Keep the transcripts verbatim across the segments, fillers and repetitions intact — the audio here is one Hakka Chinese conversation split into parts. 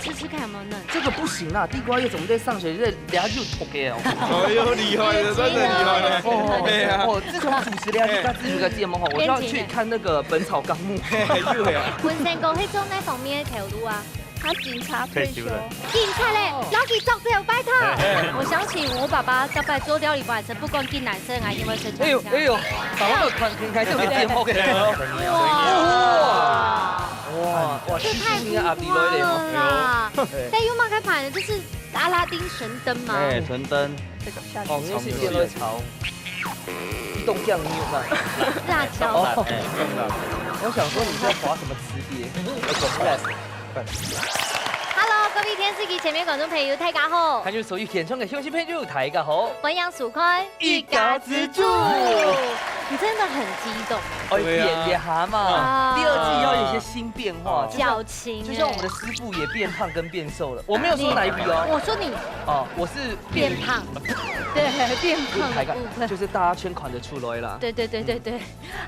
吃吃看有没有嫩。这个不行啊，地瓜叶怎么在上学？这俩就脱开哦。哎呦，厉害了，真的厉害了。哦，哎呀。我自从主持了这个这个节目后，我就要去看那个《本草纲目》。哎，又呀。文成哥，去做哪方面的头路啊？他警察退休。警察嘞，老弟做这有拜托。我想起我爸爸大概做料理，不管是不管给男生啊，因为是哎呦哎呦，爸爸都看开这个节目。哇。 哇，哇，这太浮夸了啦！哎，但又蛮开盘的，这是阿拉丁神灯吗？哎，神灯。这个下去哦，你是电热潮。移动酱，你有看？辣椒。哦，哎，我想说你在滑什么词典？我懂了。 Hello，各位电视机前面观众朋友，大家好。还有所有现场的乡亲朋友，大家好。欢迎收看一家之煮。你真的很激动。哎，对啊。演一下嘛，啊。第二季要有一些新变化，就像，小琴，就像我们的师傅也变胖跟变瘦了，我没有说哪一笔哦。我说你哦，我是变胖，对，变胖的部分。就是大家全看得出来啦。对对对对对，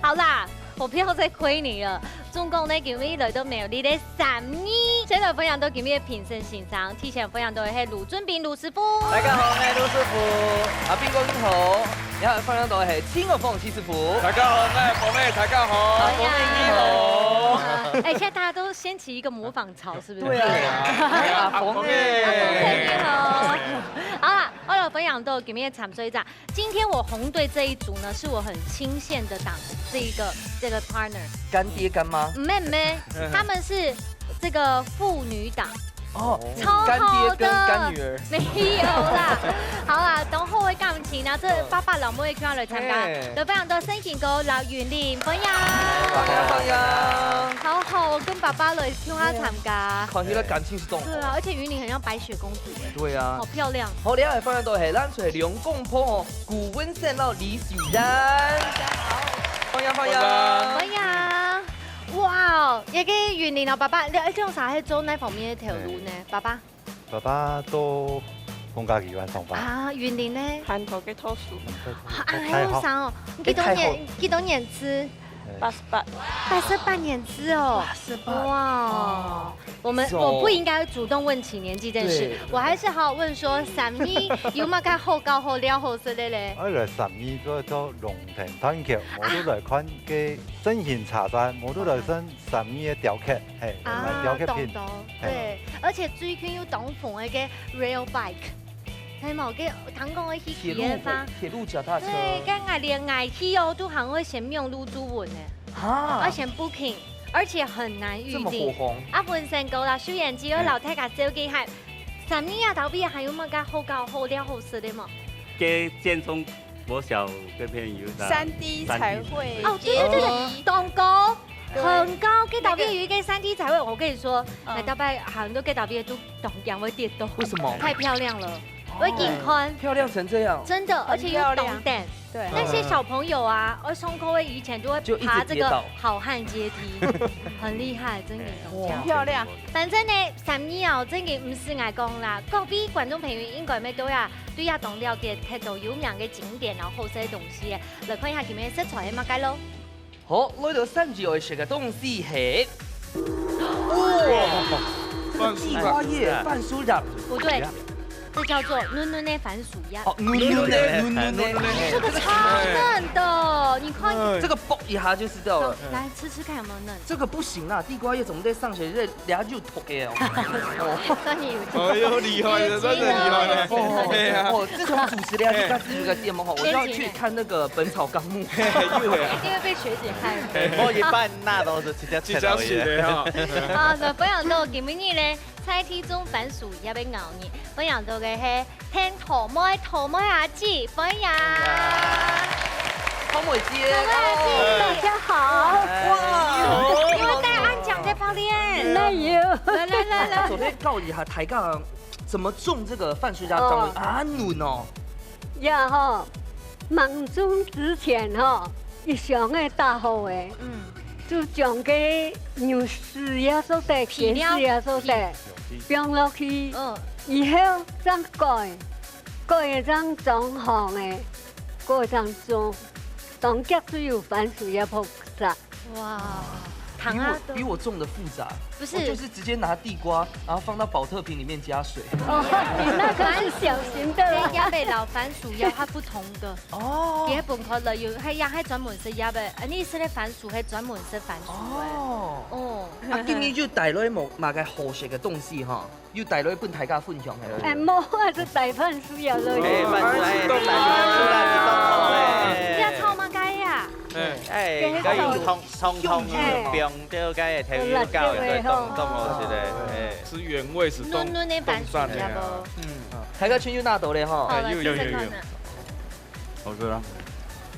好啦，我不要再亏你了。总共呢，今日来到苗栗个三義，先来分享到今日个评审先生，提前分享到个系卢俊斌卢师傅。大家好，我是卢师傅。阿斌哥你好，你好，分享到个系陈国峰陈师傅。大家好，我是国妹，大家好。国妹你好。哎，现在大家都掀起一个模仿潮，是不是？对啊，阿峰哎。阿峰你好。好啦，我来分享到今日个参赛者。 今天我红队这一组呢，是我很亲线的档，这一个，这个 partner。干爹干妈。没，没，他们是这个父女档。哦，超好的。干爹跟干女儿。没有啦。好啦，等后会感情呢，这爸爸老母也看来参加，嘿。有非常多申请哥、老云林、朋友。朋友，朋友。好好，我跟爸爸来听他参加。看起来感情是动。对啊，而且云林很像白雪公主哎。对啊。好漂亮。好，另外分享到个系咱出来两公婆哦， 顾文生摎李秀然。大家好。欢迎，欢迎。欢迎。哇，也个云林哦，爸爸，你，你从小是做哪方面的头路呢？爸爸？爸爸在公家机关上班。啊，云林呢？汉头个特殊。啊，还有啥哦？你几多年，几多年次？八十八。八十八年次哦。八十八。哇。 我们，我不应该主动问起年纪这件事，对。我还是好好问说，三義有么个好搞、好料、好食的嘞？哎，来三義做，做龙腾探险，我都来看个生鲜茶站，我都来看三義个雕刻，嘿，啊，买雕刻品。懂，懂，嘿。对，而且最近又当红个个 rail bike， 係無？个，聽講个去騎个話，鐵路，鐵路腳踏車。對，該𠊎連𠊎去哦，都還會先問路主問呢。哈。要先 booking，而且很難預定。這麼火紅。啊，文生哥啦，秀賢姐，摎大家紹介下，三義啊，頭尾還有麼个好搞、好料、好食的無？該建中國小該片有个三D彩繪哦，對對對對，階梯。當高。 對。很高，該頭尾有一个三D彩繪，我跟你說，嗯。來，大概很多該頭尾都當驚會跌倒。為什麼？太漂亮了，哦。會緊看。漂亮成這樣。真的，而且又當等。很漂亮。對。那些小朋友啊，呃，上課會以前都會爬這個好漢階梯，就一直跌倒。很厲害，真的當強。哇。很漂亮。反正呢，三義哦，真的毋使𠊎講啦，各位觀眾朋友應該乜都呀，對呀當了解，太多有名个景點，然後好食个東西，來看一下今日食材係麼个咯。 好，來到三義愛食个東西係，哇，番薯葉。地瓜葉、番薯葉。不對，這叫做嫩嫩的番薯葉。哦，嫩嫩的，嫩嫩的。這個超嫩的，你看。哎。這個剝一下就知道了。來吃吃看有沒有嫩。這個不行啊，地瓜葉怎麼在上學？這 這就脫个哦。哦。算你有經驗。哎呦，厲害了，真的厲害了。哦，對啊。哦，自從主持了這個，這個節目後，我就要去看那個《本草綱目》。又回來。一定會被學姐害。哎。無一半那都係直接切落去。直接切的哈。啊，所以分享到今晡日呢，在地種番薯也被咬你，分享到个係 聽桃妹，桃妹阿姊，歡迎。桃妹姊。桃妹阿姊。哦。大家好。哇，你好。你會戴恁靚个項鍊。哪有？來，來，來，來。昨天教一下，大家怎麼種這個番薯葉，長得恁嫩哦。哦。呀吼，吂種之前吼，一箱个大好个，嗯。就將个牛屎也做得，肥料。雞屎也做得，放落去，嗯。以後正改。 過一張裝行个，過一張裝，當腳就有番薯葉好摘。哇，比我，啊，對。比我種得複雜。不是。我就是直接拿地瓜，然後放到保特瓶裡面加水。哦，你那個是小型的啦。番薯葉摎番薯葉它不同的。哦。佢係分開來，有，係，也係專門食葉个，啊，你食个番薯係專門食番薯个。哦。哦。啊，今日就帶來麼，麼个好食个東西哈，又帶來分大家分享个。哎，無，就帶番薯葉來。哎，番薯，哎，番薯，哎，哎。你愛炒麼个呀？哎。哎，該用湯 湯湯去放，就該个調味料搞一个，當，當好食个，哎。吃原味是當，嫩嫩个番薯，當讚个啊。要不？嗯，大家全有拿到了哈。好了，哎，有，有，有，有。試試看啊。好吃啊。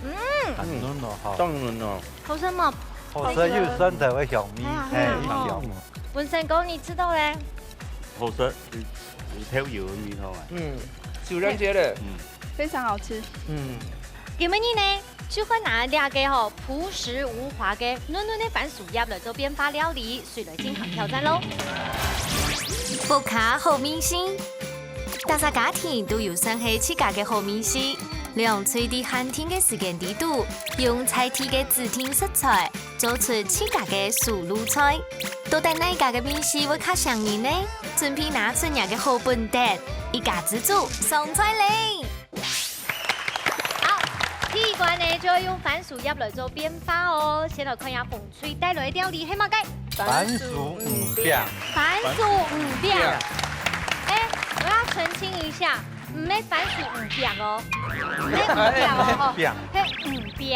嗯。很嫩哦，哈。當嫩哦。好吃嗎？好吃，有酸菜个香味，哎呀，哎，哎呀。有香。文森哥，你吃到嘞？好吃，有，有豆油个味道啊。嗯，就這樣子了。嗯。非常好吃。嗯。今晡日呢， 就會拿這個吼樸實無華个嫩嫩个番薯葉來做變化料理，誰來進行挑戰咯？屋下好味緒，逐隻家庭都有算係自家个好味緒。兩隊在限定个時間裡肚，用在地个指定食材，做出自家个手路菜。到底哪家个味緒會較餳人呢？準備拿出若个好本事，一家之煮上菜咧！ 好，第一關呢，就要用番薯葉來做變化哦。先來看一下紅隊帶來个料理係麼个？番薯魚餅。番薯魚餅。哎，我要澄清一下，毋係番薯魚餅哦，毋係魚餅哦，餅。係魚餅。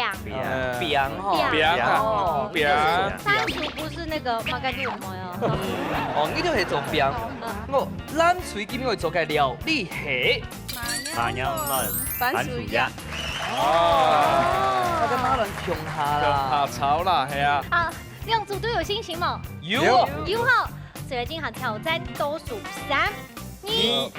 餅吼。餅。餅啊，哦。餅。番薯不是那個麼个有沒有？哦，你就係做餅。嗯。哦，藍隊今日愛做个料理係 麻葉卵，番薯葉。哦，佢摎麻卵共下啦。共下炒啦，係啊。好，兩組都有信心無？有。有吼，所以進行挑戰倒數三、二、一，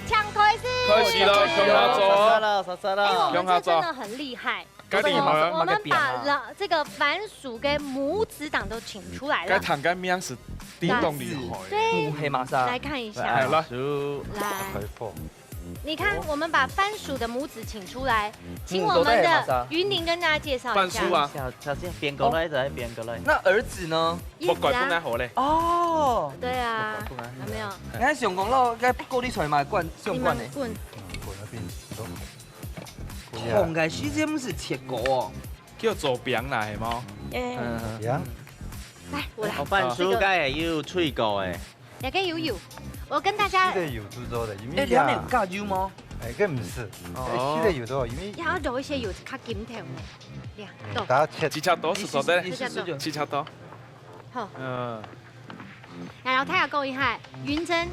請開始。開始咯，共下做。煞煞啦，煞煞啦。哎，我們這真的很厲害。 該厲害啊。我們把了，這個番薯跟母子檔都請出來了。該聽該名係叮噹厲害。對。母係麼儕？來看一下。哎，來。來。開火。你看，我們把番薯的母子請出來，請我們的雲林跟大家介紹一下。番薯啊。小，小心，變過來，再變過來。那兒子呢？葉子啊。莫怪不愛好咧。哦。對啊，有沒有？你看，想講咯，該過濾出來嘛，罐，像罐的。你們滾。滾那邊。 燙个時節毋係切過哦。叫做餅啦，係無？哎。嗯。呀？來，我來。哦，番薯該有炊過誒。這個有有，我跟大家。係有製作的，因為哎，兩面加油嗎？哎，該毋係。哦。係有的，因為要有一些有較金頭。呀，嗯，懂。大家切。七尺多係做得。七尺多。七尺多。 好。嗯。然後他要勾一下，雲珍。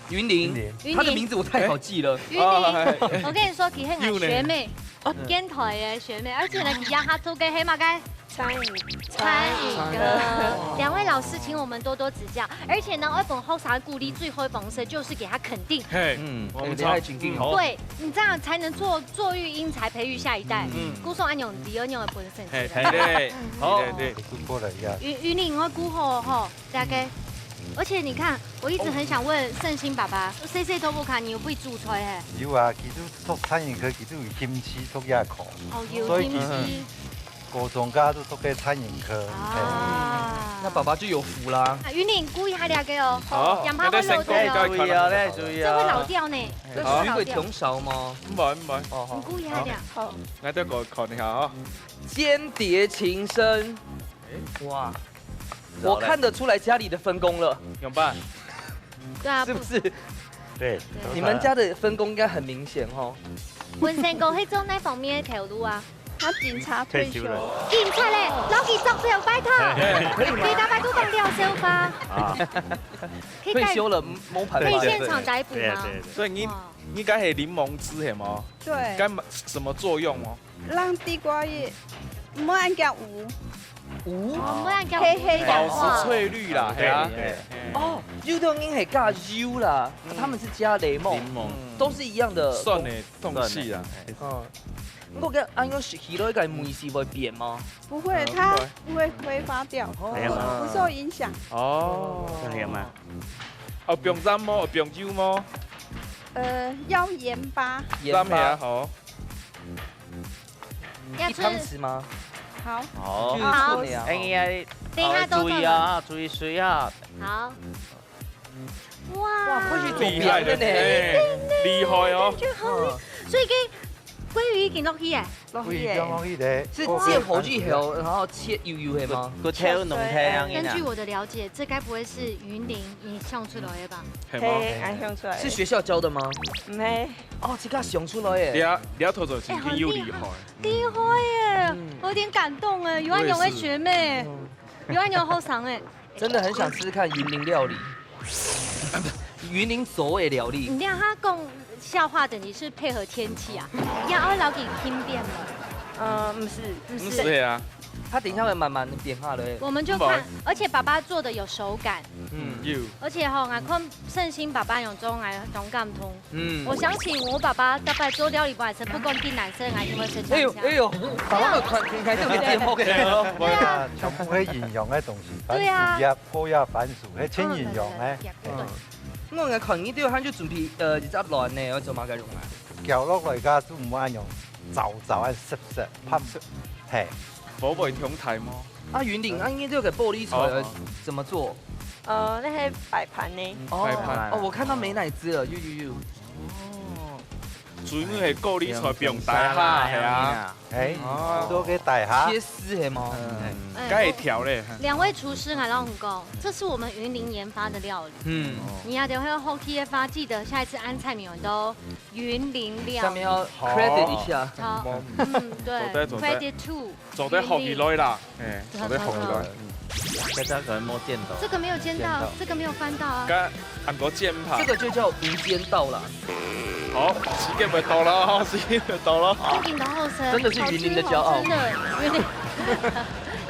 雲林，雲林。她的名字我太好記了。雲林，哦，哎。我跟你說，佢係𠊎學妹，有呢。哦。電台个學妹，而且呢，佢也合作个係麼个？餐飲。餐飲科。兩位老師，請我們多多指教。而且呢，愛分學生鼓勵最好的方式就是給他肯定。嘿，嗯，我們哎，你還挺硬哦。對，你這樣才能做，做育英才，培育下一代。嗯。故所恁樣，你有恁樣个本事。嘿，嘿，對，好。對，對。過來呀。雲，雲林，𠊎顧好吼。 大概。而且你看，我一直很想問勝興爸爸，細細都毋看，你有會煮菜嘿？有啊，佢都讀餐飲科，佢都有興趣讀這科。哦，有興趣。所以佢高中个都讀个餐飲科。啊。那爸爸就有福啦。啊，雲林，顧一下這個哦。好，楊爸爸那先講一下，注意哦，來注意哦。這會老掉呢。這水會忒少嗎？毋會，毋會。哦，好。你顧一下這。好。來，再給我看一下啊。間諜情深。哇。 我看得出來家裡的分工了。仰般？對啊，是不是？對。你們家的分工應該很明顯哦。文森哥係做哪方面个頭路啊？他警察退休。退休了。警察咧，老警察不要拜託。可以嗎？你大概都當廖小花。啊。可以帶，退休了，摸牌可以現場逮捕嗎？對啊，對啊，對啊。所以你，哇。你該係檸檬汁係無？對。該麼，什麼作用哦？ 讓地瓜葉毋會恁樣烏。烏？哦，毋會恁樣烏。黑黑的。保持翠綠啦，對，係啊。對。哦，有的人係加油啦，嗯。他們是加檸檬，檸檬。都是一樣的。酸的東西啦。嗯。不過該恁樣食起來，該味緒會變嗎？不會，嗯，它不會。不會揮發掉，哦。不受影響。哦。這樣嗎？有放鹽無？有放油無？呃，要鹽巴。鹽巴。鹽下好。 要吃。一湯匙嗎？好。好。就好。哎呀，等一下都做了。好，注意啊，注意水啊。好。哇，哇，開始做餅了呢。厲害了，哎，厲害哦。感覺好厲害。嗯。所以跟鮭魚已經落去耶。落去耶。鮭魚放落去咧。是煎好之後，然後切幼幼的嗎？佢，佢切濃切樣啊。根據我的了解，這該不會是雲林你想出來的吧？係嗎？係，恁想出來的。是學校教的嗎？毋係。哦，自家想出來耶。你啊，你啊，頭頭真有厲害。哎，很厲害。 厲害耶，嗯。我有點感動哎，有恁樣个學妹，我也是。嗯。有恁樣後生哎。真的很想吃吃看雲林料理。雲林所謂料理。你看他講笑話，等於是配合天氣啊。你看，我老給聽遍了。呃，毋係。毋係。毋係啊。他等一下會慢慢地變化的。我們就看，不好意思。而且爸爸做的有手感。嗯，有。而且吼，我看聖心爸爸用中來當感動。 嗯。我想起我爸爸大概做料理，不管是不管對男生還是會生哎喲，哎喲，爸爸个款應該都會變好个。對啊，全部係營養个東西，對啊。番薯葉、高壓番薯，係盡營養个。嗯，對，對，對，對。嗯。𠊎看你對，佢就準備，呃，一隻卵呢，愛做麼个用啊？攪落來个，就毋好恁樣燥燥，恁濕濕，泡濕，係。火會忒大無？啊，雲林，啊，你這個玻璃菜，好，好。怎麼做？呃，那些擺盤呢？哦，擺盤。哦，我看到美乃滋了，有，有，有。哦。主要係高麗菜放底下，係啊。哎，哦。做个底下。切絲係無？嗯。哎，該會調咧。兩位廚師，𠊎摎你講，這是我們雲林研發的料理。嗯。你愛等下學起个話，記得下一次安菜名都雲林料理。下面要credit一下。好，嗯，對，做得，做得。Credit to。 做得學起來啦，哎，做得學起來。嗯。大家可能沒見到。這個沒有煎到，煎到。這個沒有翻到啊。該恁過煎吧。這個就叫無間道啦。好，時間會到了，時間會到了。風景的後生，真的是雲林的驕傲。好吃哦，真的，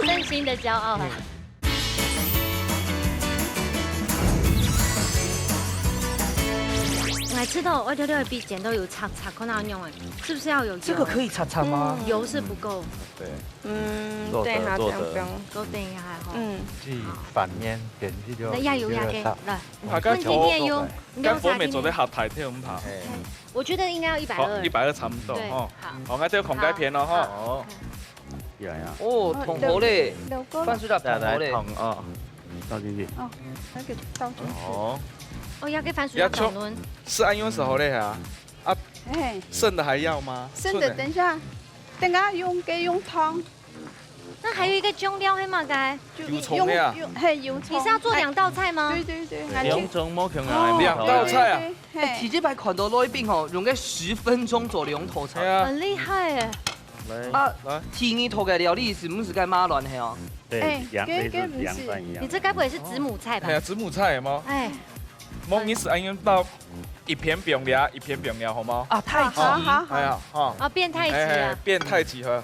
雲林，真心的驕傲啊。嗯。我還吃到，我覺得比剪刀有擦擦，看到那種哎，是不是要有油？這個可以擦擦嗎？嗯。油是不夠。對。 嗯，做得，等一下，做得。這樣不用。多等一下吼。嗯。去反面，點擊就，那壓油壓開，就會上。來。啊，該問題你也有，該火沒做得較大，忒毋怕。哎。我覺得應該要一百二。好，一百二差不多，對，吼。好。好，該這個孔蓋片了，吼。好。好。有，有。哦，燙好咧，老，老公。番薯葉燙好咧。來，來，燙，哦，倒進去。哦，那個倒進去。哦。哦，要給番薯葉燙嫩。要沖，係恁樣時候咧啊。啊，哎。生的還要嗎？生的，生的。等一下。 等下用，該用燙。那還有一個醬料，係麼个？就油蔥呀。用，用，嘿，油蔥。你是要做兩道菜嗎？哎，對，對，對，對。還有油蔥無共樣个。哦。兩道菜啊。對，對，對，嘿。哎，第一擺看到來賓吼，用个十分鐘做兩道菜。哎呀。很厲害哎。來，啊，來。第二道个料理係毋係該馬卵係哦？對，哎，羊，該，類似羊蛋一樣。該毋係。你這該不會是子母菜吧？哎呀，子母菜嘛。哎。無，你係恁樣倒一片放了，一片放了，好嗎？啊，太極。好，好，好。哎呀，哈。哦，變太極啊。哎，變太極哈。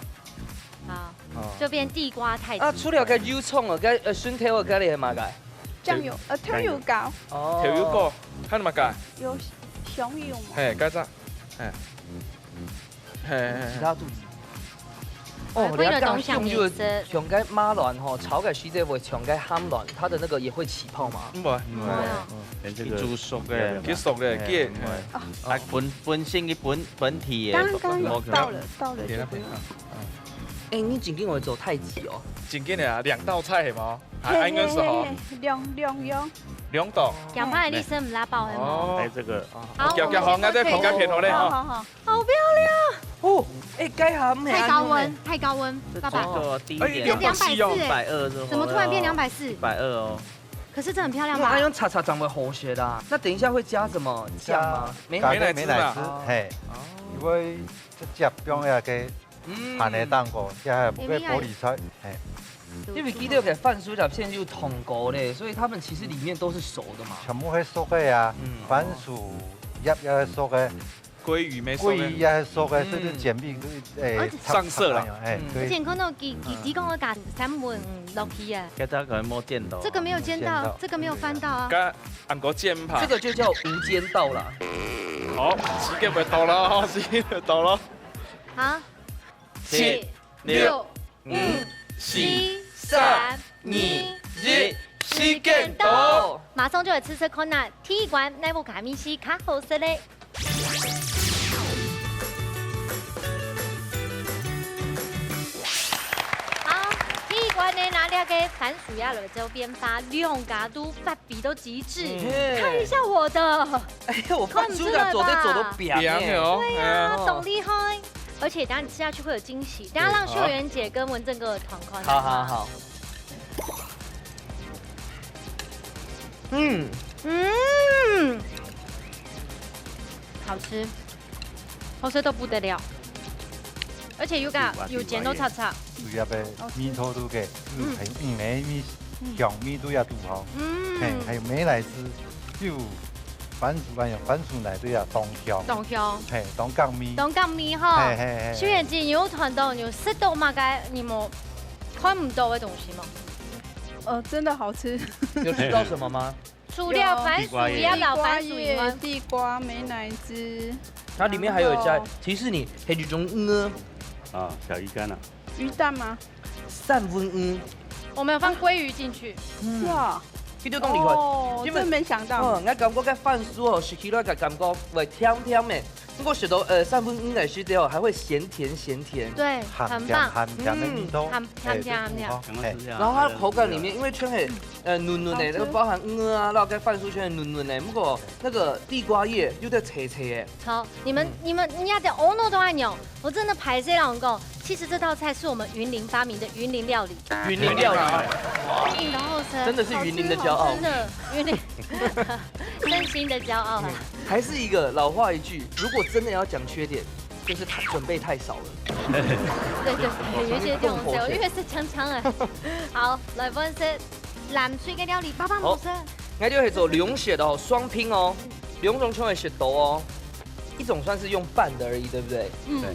好，哦。就變地瓜太極。啊，除了該油蔥哦，該，呃，蒜頭哦，該還有麼个？醬油，呃，豆油膏。哦。豆油膏，還有麼个？有香油嘛。嘿，該隻，嘿。嘿，嘿，嘿。其他都無。哦，哎，為了當香油，你這像該馬卵吼，炒个時節會像該鹹卵，它的那個也會起泡嗎？毋會，毋會。哎呀。嗯，連這個，佢煮熟个，佢熟个，哎，佢，毋會。哎。啊，本，本身佢本，本體个，剛剛有，無可能。倒了，倒了就不用。 哎，你正經會做太極哦？正經个啊，兩道菜係無？還，嘿，還有什麼？嘿，嘿，嘿，兩，兩樣。兩道。講話个意思毋拉爆係無？哦。哎，這個。好，哦，好，好，𠊎再看該片頭咧，好，哈。好，好，好。好漂亮。哦，哎，該下毋係恁樣呢。太高溫，太高溫，爸爸。這個低一點。哎，兩百四哎。一百二是嗎？怎麼突然變兩百四？一百二哦。可是這很漂亮吧？那用擦擦掌會好些啦。那等一下會加什麼醬嗎？加，美乃滋。加个美乃滋，哦。嘿。哦。因為這汁放下去 嗯。盤个當過，這下不過玻璃菜，哎。因為記得个番薯葉片有燙過咧，所以它們其實裡面都是熟的嘛。全部係熟个啊，嗯。番薯葉也係熟个，鮭魚乜熟个。鮭魚也係熟个，嗯。所以就煎餅，哎，而且上色了。哎，嗯。對。而且你看到佢，佢，佢講个加三文魚落去啊。這個可能沒見到。這個沒有煎到，沒見到。這個沒有翻到啊。該恁過煎吧。這個就叫無間道啦。好，時間會到了，時間會到了。好。 七、七、六、六、五、五、四、四、三、三、二、二、一，一，時間到。馬上就來試試看啊，第一關，哪部个味緒較好食咧？好，第一關呢，拿這個番薯葉來做變化，兩家都發揮到極致。嗯。看一下我的，哎呀，我番薯葉做得做到扁耶。扁的哦，對啊，哎呀。當厲害。而且等下你吃下去會有驚喜，等下讓秀媛姐跟文正哥嚐看。好，好，好。嗯。嗯，好吃。 好食到不得了，而且又加有煎到脆脆。主要个味道都个，嗯，很，嗯，梅味、香味都也都好。嗯。嘿，還有美乃滋，又番薯，還有番薯泥都也當香。當香。嘿，當甘味。當甘味哈。嘿，嘿，嘿，嘿。秀媛姐，你有嚐到，你有食到麼个你無看毋到个東西無？呃，真的好吃。有吃到什麼嗎？ 除了番薯葉摎番薯以外，地瓜、美乃滋，它裡面還有加，然後提示你，還有一種魚。啊，小魚乾啊。魚蛋嗎？三文魚。我們有放鮭魚進去。嗯。是啊。這就當厲害。哦，因為，真沒想到。嗯，𠊎感覺該番薯哦，食起來个感覺會甜甜个。 毋過食到，呃，三文魚來食之後，還會鹹甜鹹甜。對，鹹甜，很棒。鹹甜个味道，嗯，鹹，鹹甜，鹹甜。哎，對，很好。然後它的口感裡面，因為全係，呃，嫩嫩个，好吃。那個包含魚啊，然後跟番薯全係嫩嫩个，毋過那個地瓜葉又在脆脆个。好，你們，嗯。你們，你要在ono都按鈕，我真的拍謝老公。其實這道菜是我們雲林發明的雲林料理。雲林料理。然後是真的是雲林的驕傲。好吃，好吃，真的，雲林。 真心的驕傲。嗯，還是一個老話一句，如果真的要講缺點，就是它準備太少了。對對對，有一些這種，因為是強強哎。好，來，分析藍隊个料理，爸爸好。好食。那就會做兩色的哦，雙拼哦，兩種全會食到哦。一種算是用拌的而已，對不對？嗯。對。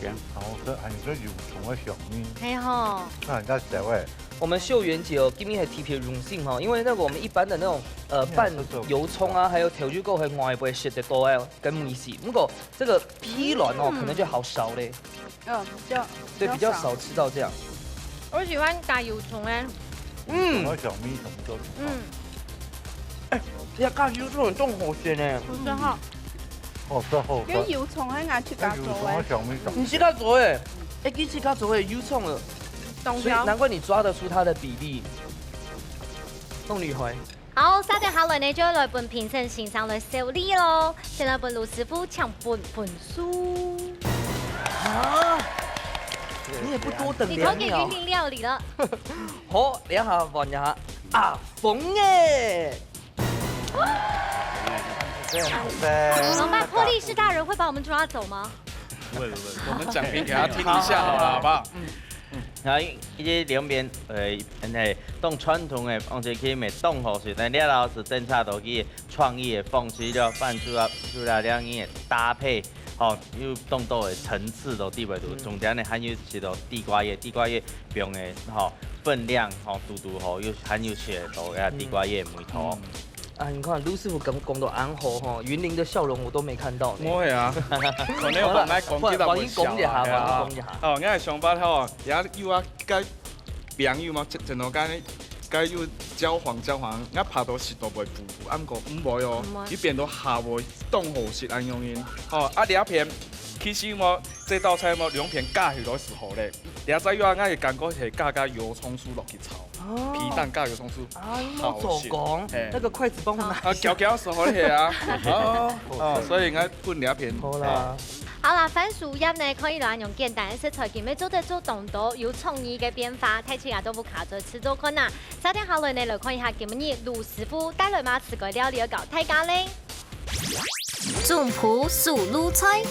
嗯，好，這還有這油蔥个香味。係吼。那人家小哎。 我們秀媛姐哦，今天還特別榮幸哈，因為那個我們一般的那種，呃，拌油蔥啊，還有調味過，還有外背食得到哎，跟米線。不過這個批卵哦，嗯。可能就好少嘞。嗯，比較，對，比較少。比較少吃到這樣。我喜歡加油蔥哎。嗯。我想米什麼都。嗯。哎，這加油蔥很重口些呢。不是哈。好吃好吃。因為油蔥還拿去加油蔥，我想米什麼。你自家做哎，哎，你自家做哎，油蔥了。當香。所以難怪你抓得出它的比例。弄厲害。好，續等下來呢，就要來分評審先生來賞味咯。先來分盧師傅請分分數。啊，你也不多等兩秒。你投給雲林料理了。好，這下換一下阿峰哎。怎麼辦？破例是大人會把我們抓走嗎？不會不會，我們講評給他聽一下好了，好不好？ 然後一，一個兩邊，呃，嘿，當傳統个，往前去乜當好食，但這老師政策都去創意个方式，就番薯啊，薯條兩个搭配，吼，有當多个層次都地位度，嗯。中間呢還有食到地瓜葉，地瓜葉放个，吼，分量，吼，堵堵好，又還有食到个地瓜葉个味道。嗯。 啊，你看，盧師傅講，講到恁好吼，雲林的笑容我都沒看到呢。毋會啊，可能我本來講起來會笑啊。換，換你講一下，換你講一下。哦，𠊎个想法吼，也有啊，該朋友嘛，真，真个該，該有焦黃焦黃，𠊎怕到食到會苦苦，啊，毋過毋會哦，毋會。佢變到下回當好食恁樣呢。吼，啊，這片，其實嘛，這道菜嘛，兩片加起來係好咧。這再有啊，𠊎个感覺係加加油蔥酥落去炒。 哦。皮蛋加油蔥酥，啊，你有做工，好食。嘿。那個筷子幫我拿一下。啊，攪攪手好咧啊。哦，哦，所以應該分兩片。好啦。好啦，番薯葉呢，可以來用簡單个食材，今日做得做當多有創意个變化，大家都不卡嘴試做看啊。續等下來呢，來看一下今日盧師傅帶來麼个自家料理个教大家咧。總鋪手路菜。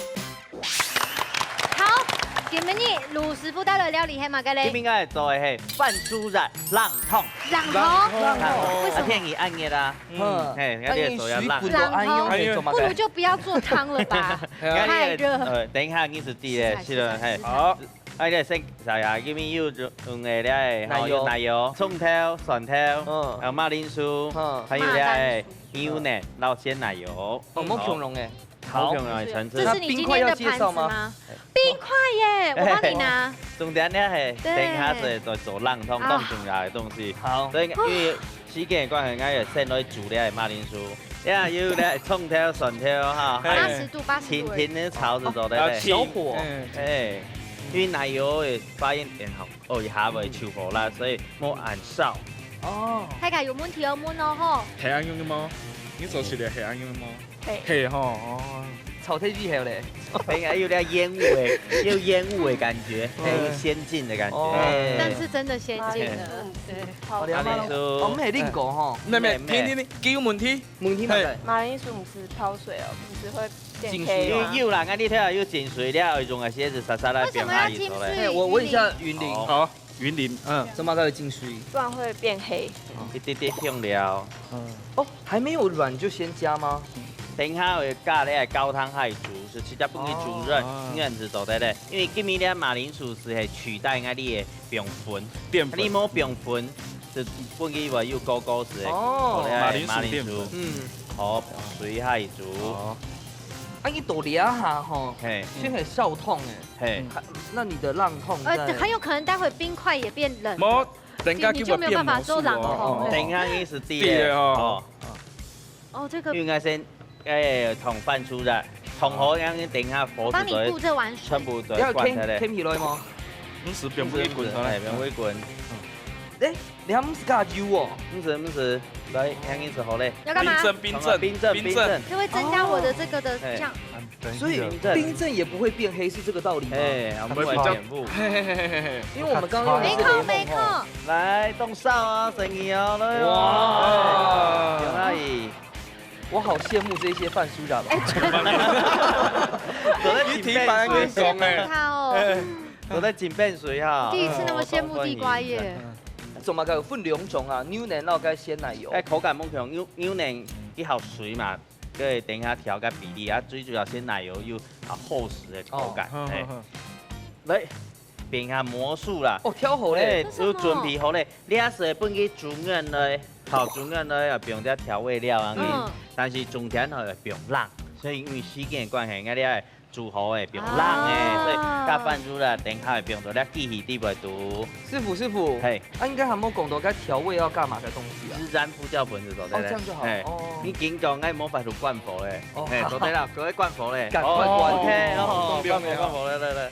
好，今晡日盧師傅帶來料理係麼个咧？今晡日做个係番薯葉冷湯。冷湯？冷湯。為什麼？啊，天氣恁熱啊，嗯。嗯，嘿，該你个手要冷。冷湯，哎喲，不如就不要做湯了吧，哎喲。太熱。呃，等一下，你自己咧，是的，嘿。好。哎，你先，哎呀，因為有用个咧，奶油。吼，有奶油、蔥頭、蒜頭，嗯。還有馬鈴薯，嗯。還有咧，馬鈴薯。牛奶、老鮮奶油。哦，無共樣个。 好。好香啊，層次。這是你今天的盤子嗎？那冰塊要介紹嗎？冰塊耶，我幫你拿。重點呢，嘿，對。等一下再，再做冷湯，哦。當重要个東西。好。所以因為時間个關係，𠊎也先來煮這馬鈴薯。呀，有這蔥頭、蒜頭哈，八十度，八十度而已。輕輕个炒就做得了。啊，小火。嗯。哎。因為奶油个發音很好，哦，一下會臭火啦，所以莫恁燒。哦。大家有問題要問哦吼。係恁樣个嗎？你做事个係恁樣个嗎？係。係吼，哦。炒太厲害咧。哎呀，有點厭惡的，有厭惡的感覺，哎，有先進的感覺。哦。哎。但是真的先進了，對。好，馬鈴薯。哦，毋係另個吼。妹妹，妹妹。聽聽聽，佢有問題。問題嘛，係。馬鈴薯毋係泡水哦，毋係會變黑嗎？浸水啊。有啦，𠊎你聽有浸水了，有種个鞋子沙沙來變下去出來。為什麼要浸水？哎，我問一下雲林。好。好。 雲林，嗯。做麼个會浸水？不然會變黑。一滴滴香料。嗯。哦，還沒有軟就先加嗎？等下會加咧高湯下去煮，係直接分佢煮軟，哦。恁樣子做得咧。因為今日咧馬鈴薯係會取代𠊎你个冰粉，澱粉。你無冰粉，就分佢會有膏膏色个。哦。好咧，馬鈴薯澱粉。馬鈴薯。嗯。好，水下去煮。哦。啊，你倒這下吼，嘿。先係燒燙个。 嘿。嗯。還，那你的醪燙在，呃，很有可能待會冰塊也變冷了，無，等下就，你就沒有辦法做醪燙了。哦，哦，哦。等下你係對个，對个哦。哦。哦，這個，應該先，哎，燙番薯仔，燙好，哦。然後等下火就，我幫你顧這碗水。全部都要關起來。要添，添起來嗎？毋係，放佢滾出來。哎，放佢滾。哎，你還毋係加油哦？毋係，毋係，來，讓佢煮好咧。要幹嘛？冰鎮，冰鎮，冰鎮，冰鎮。冰鎮。就會增加我的這個的，哦。哎。醬。 所以冰鎮也不會變黑，是這個道理嗎？哎，我們會全部。嘿嘿嘿嘿嘿。因為我們剛剛用的是檸檬吼。沒空，沒空。來，動手啊，生意哦，來哦。哇。哎，有哪裡？我好羨慕這些番薯仔哦。哎，真的。都在浸冰水。你提拔很爽哎。他哦。都在浸冰水哈。第一次那麼羨慕地瓜葉。哦，做麼个有分兩種啊？牛奶摎該鮮奶油。哎，口感不同，牛，牛奶佢較水嘛， 該等下調个比例啊，最主要鮮奶油有，啊，厚實个口感，哦，嘿。好，好，好。來，變下魔術啦。哦，調好咧。哎，這是什麼？有準備好咧。這係分佢煮軟咧，好，煮軟咧，啊，放點調味料啊，嗯。但是重點吼，放冷，所以因為時間个關係，𠊎這 煮好个，放冷个，啊。所以加番薯啦，等下會放到這機器底背肚。師傅，師傅，嘿。啊，應該還無講到該調味要加麼个東西啊？係燃胡椒粉就做得咧。哦，這樣就好。嘿，哦。你緊講，𠊎無法度關火咧。哦。嘿，做得啦，各位關火咧。趕快關。哦，OK，哦，放冰了。關火，關火，來，來，來。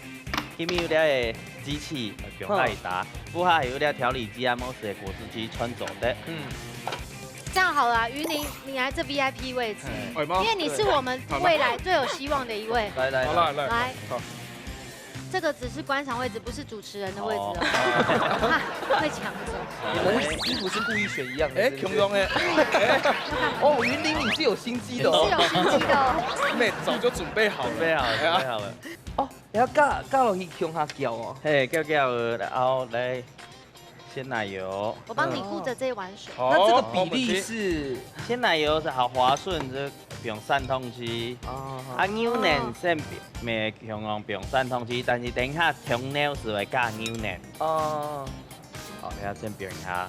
因為有這个機器，呃，放下去打，嗯。不過還有這調理機啊，無事个果汁機攢做得。嗯。這樣好了，雲林，你來這V I P位置。嗯。哎媽。因為你是我們未來最有希望的一位。來，來，好，來，來。來。好。這個只是觀賞位置，不是主持人的位置哦。哦。怕會搶走。你們衣服是故意選一樣的，哎，是不是？共樣的。哦，雲林你是有心機的哦。你是有心機的哦。妹，早就準備好了。準備好了，哎呀。準備好了。哦，你要加，加落去共下攪哦。嘿，攪攪，然後來 鮮奶油。我幫你顧著這一碗水。嗯。好，那這個比例是？沒問題。鮮奶油係好滑順，就放三湯匙。哦，好。啊，牛奶先放，無共樣放三湯匙，但是等一下調料係會加牛奶。哦。好，等一下先放一下。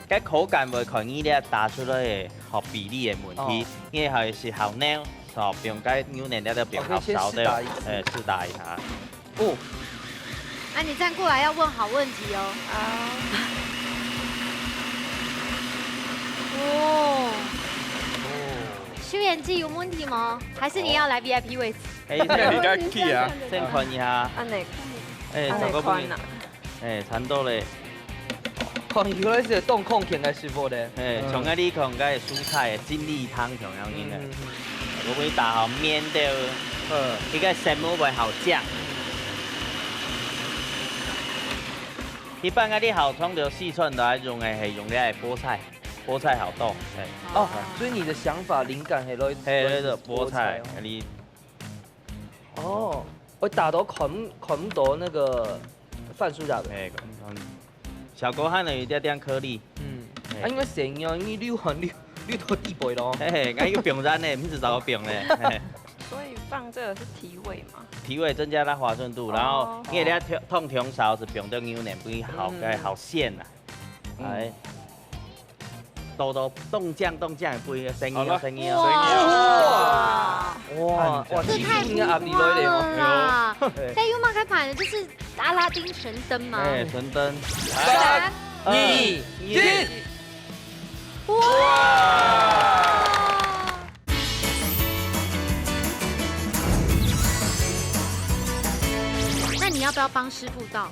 該口感會看你這打出來个好比例个問題，哦。因為還係好料，哦，放該牛奶了就放好少个，OK，先試打一次。哎，試打一下。 哦。啊，你站過來要問好問題哦。啊。哦。哦。修顏記有問題嗎？還是你要來V I P位置？哎，你該去啊。先看一下。恁呢，哎，恁呢看啊。哎，差不多咧。 看起來係當康健个食物咧。嘿，嗯。像𠊎你講，該蔬菜个精力湯像樣个。嗯，嗯，嗯。會毋會打好面的？嗯。應該食物會好醬。一般𠊎你好像就四川來用个，係用个菠菜，菠菜好多，嘿。哦，所以你的想法、靈感係來，嘿，來自那個菠菜，菠菜哦。你 哦，會打到看，看毋到那個番薯仔个。嘿，看，看。效果還有一點點顆粒。嗯，嘿。啊，因為生个，你流汗流，流到底背咯。嘿嘿，該又放熱呢，毋係早放呢。嘿。所以放這個是提味嘛？提味增加它滑順度，然後哦。因為你要燙，燙香燒係放到牛奶，不會好，嗯。該好鮮啊。嗯。哎。 多多，凍醬，凍醬，不一樣，生意哦，好了。生意哦。哇！哇，哇，這太浮誇了啦！技術應該壓力來了哦。哎呦。這有麼个牌呢？這是阿拉丁神燈嗎？哎，神燈。三、二、一。哇！要不要帮师傅倒？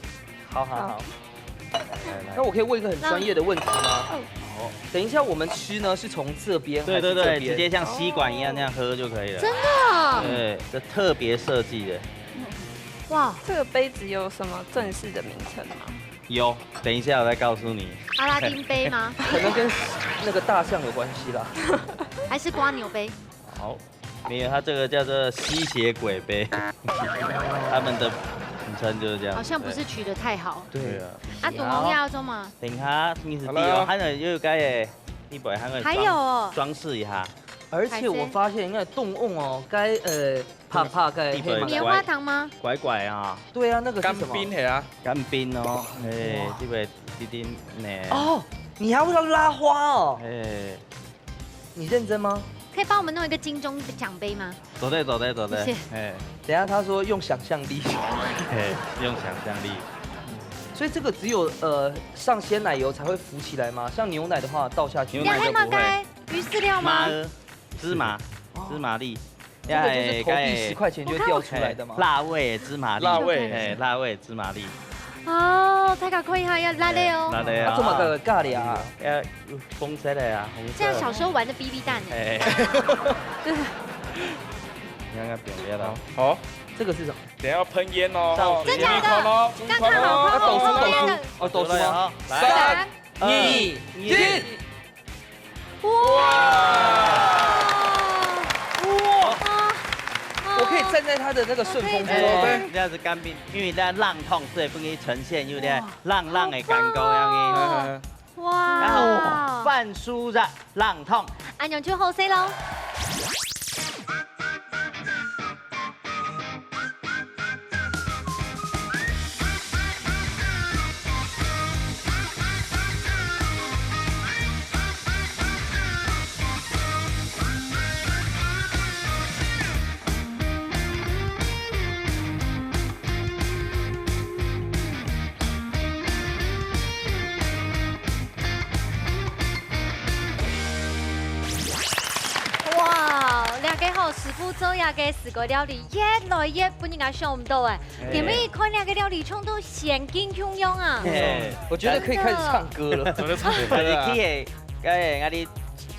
好，好，好。好。来，来。那我可以问一个很专业的问题吗？那，哦。等一下我们吃呢，是从这边还是这边？对，对，对，直接像吸管一样那样喝就可以了。真的哦？对，这特别设计的。哇。这个杯子有什么正式的名称吗？有，等一下我再告诉你。阿拉丁杯吗？可能跟那个大象有关系啦。还是蜗牛杯？好。 没有，它这个叫做吸血鬼杯，他们的名称就是这样。好像不是取得太好。对。对啊。啊，大王要做吗？等一下，你是第一哦，好了。还有，又该耶，你不会还会装，还有哦。装饰一下。而且我发现应该冻瓮哦，该，呃，怕怕该黑马。地板。棉花糖吗？乖乖啊。对啊，那个是什么？干冰的啊。干冰哦，哎，哇。这个一定呢。哦，你还会拉花哦。哎。 你认真吗？可以帮我们弄一个金钟奖杯吗？走的，走的，走的。谢谢。哎。等一下他说用想象力。哎，用想象力。所以这个只有，呃，上鲜奶油才会浮起来吗？像牛奶的话倒下去。牛奶就不会。等一下还有那个鱼饲料吗？芝麻，哦。芝麻粒。 这个就是投币十块钱就会掉出来的吗？哎，辣味芝麻粒。辣味。哎，辣味芝麻粒。哦，大家看一下，要辣的哦。哎，辣的哦。啊，这么个价钱啊？要红色的啊，红色。像小时候玩的B B弹哎。哎。对。你看看表面了。好。这个是什么？等一下要喷烟哦，照实验。哦，真的假的？注意看哦，注意看哦。刚刚好，刚好。啊，倒数，倒数。哦，倒数吗？来。三、二、一。 哇！哇！啊，啊。我可以站在他的那个顺风车。我可以站在。哎，这样子干冰，因为那浪痛，所以不可以呈现，有点浪浪的感觉，哇。这样子。好棒哦。哇！然后番薯热浪痛。恁樣就好勢咯。 哇，這個吼，師傅做這個四個料理，越來越分人家想毋到哎。哎。今日看這個料理，像都仙境共樣啊。哎。我覺得可以開始唱歌了。真的。我就唱歌了啊。而且佢个，哎，𠊎哋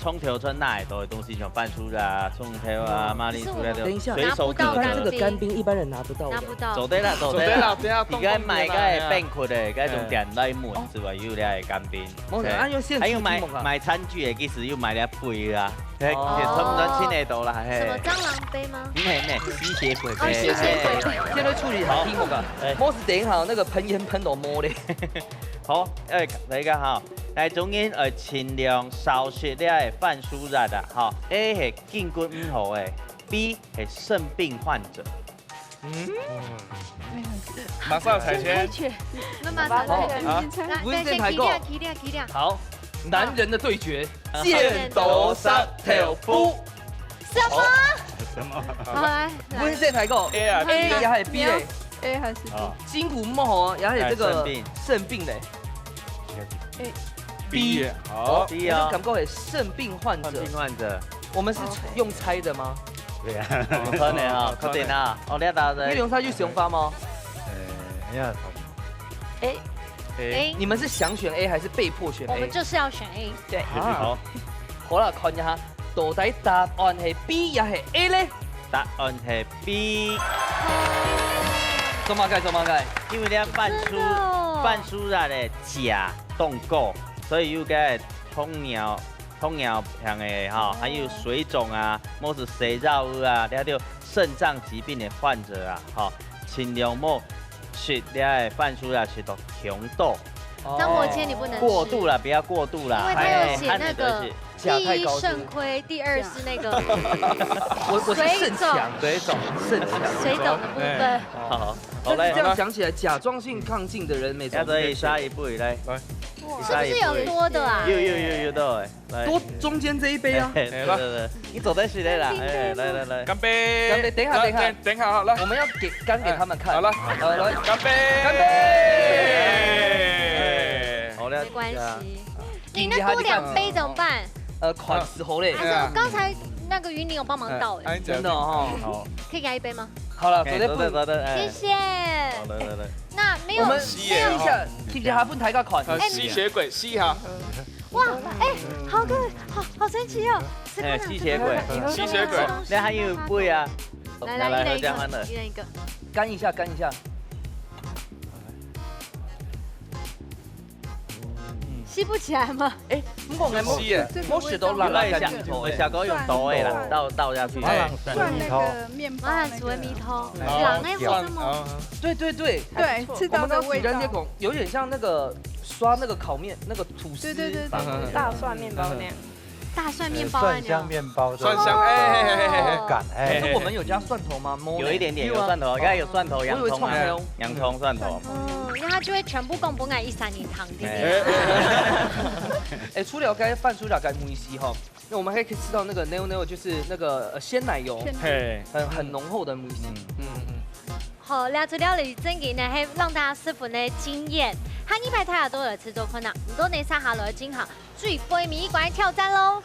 蔥頭、蔥哪，都有東西，像番薯啊、蔥頭啊、嗯。馬鈴薯那種，可是我們等一下，水手可樂。拿不到乾冰。一般這個乾冰一般人拿不到的。拿不到。做得啦，做得啦。做得啦，這樣你該買該冰塊的，該種店內面之外，有這个乾冰。哦。嘿。啊，用現成的。還有買，買餐具的，其實又買了杯啊。嘿，哦。也差不多清得到啦，嘿。什麼蟑螂杯嗎？嗯，嘿，嘿，吸血鬼杯。哦，吸血鬼杯。嘿，嘿，嘿。現在處理好題目啊。哎。莫是等一下那個噴煙噴到摸咧。好，哎，來一個哈。 來，總之，呃，盡量少食這个番薯葉啊，吼，A係筋骨毋好个，B係腎病患者。嗯。馬上要猜拳。先猜拳。那麼好，好，好。來，文先猜過。來，先起立，起立，起立。好，男人的對決，啊。剪刀石頭布。什麼？什麼？好，來，來。文先猜過。A啊，A也係B咧。A還是B？啊。筋骨毋好，也係這個腎病。哎，腎病咧。 B。B，好。B哦。我就感覺係腎病患者。腎病患者。我們是用猜的嗎？對啊。哦，可能啊，確定啊。哦，你要打的。你有啥有想法嗎？呃，要。A。A。你們是想選A還是被迫選A？我們就是要選A。對。啊。好。好啦，看一下，到底答案係B也係A咧？答案係B。做麼个？做麼个？因為這番薯，真的哦。番薯葉个鉀當高，所以有个糖尿，糖尿病个吼，還有水腫啊，或是息肉啊，這兜腎臟疾病个患者啊，吼，盡量莫食這个番薯啊，食到忒多。哦。張伯謙，你不能吃。過度了，不要過度啦。因為他有寫那個，哎，看你的是。 鉀太高是不是？第一腎虧，第二是那個我，我是腎強，水腫。水腫，腎強。水腫的部分。哎。好，好，好，來。但是這樣想起來，甲狀腺亢進的人每種要得下一步，來。來。哇。是不是有多的啊？有，有，有，有的，哎，來。多中間這一杯啊。哎，對，對，對，你走在誰的啦？哎，來，來，來。乾杯。乾杯，等一下，等一下。來，等，等一下，好，來。我們要給，乾給他們看。哎，好，來。好，來。乾杯。乾杯。好，來。沒關係。 你那多兩杯怎麼辦？呃，款式好嘞。還是我剛才那個雲林有幫忙倒欸。哎，哎，真的哦。好。可以給他一杯嗎？好了，哎，走得，走得，走得，哎。谢谢。好，來，來，來。那沒有，我們試一下，沒有。試一下，分大家看。好，哎，吸血鬼，吸一下。哇，哎，好个，好，好神奇哦！吃看看，哎，吸血鬼。吃看看，吸血鬼。吃東西，你還有杯啊？來，來，來，一人一個，喝這樣的。一人一個。乾一下，乾一下。 吸不起來嗎？哎，毋過𠊎無，無食到辣辣个味道。小狗用刀的啦，倒，倒下去。蒜，蒜那個麵包那個。麻糝个麵包，哦，人的好吃嗎？對，對，對。對，吃到的味道。我們剛剛舉的那種，有點像那個刷那個烤麵，那個吐司。對，對，對，對，嗯，嗯，嗯。大蒜麵包那樣。 大蒜麵包啊，蒜香麵包的蒜香，哎，嘿，嘿，嘿，嘿。口感，哎。可是我們有加蒜頭嗎？有一點點，有蒜頭，有啊。應該有蒜頭、洋蔥啊，我以為蔥頭。洋蔥、蒜頭。哦，那它就會全部講分𠊎一三年糖，對不對？哎。哎，除了剛才飯酥炸雞美味しい哈，那我們還可以吃到那個牛奶，就是那個，呃，鮮奶油，鮮奶油。嘿。很，很濃厚的美味しい。嗯。嗯，嗯，嗯。好，這出料理正經呢，係讓大家十分个驚豔。下一擺大家都有試做看啊，毋過呢，接下來進行 最背尾一關挑戰囉。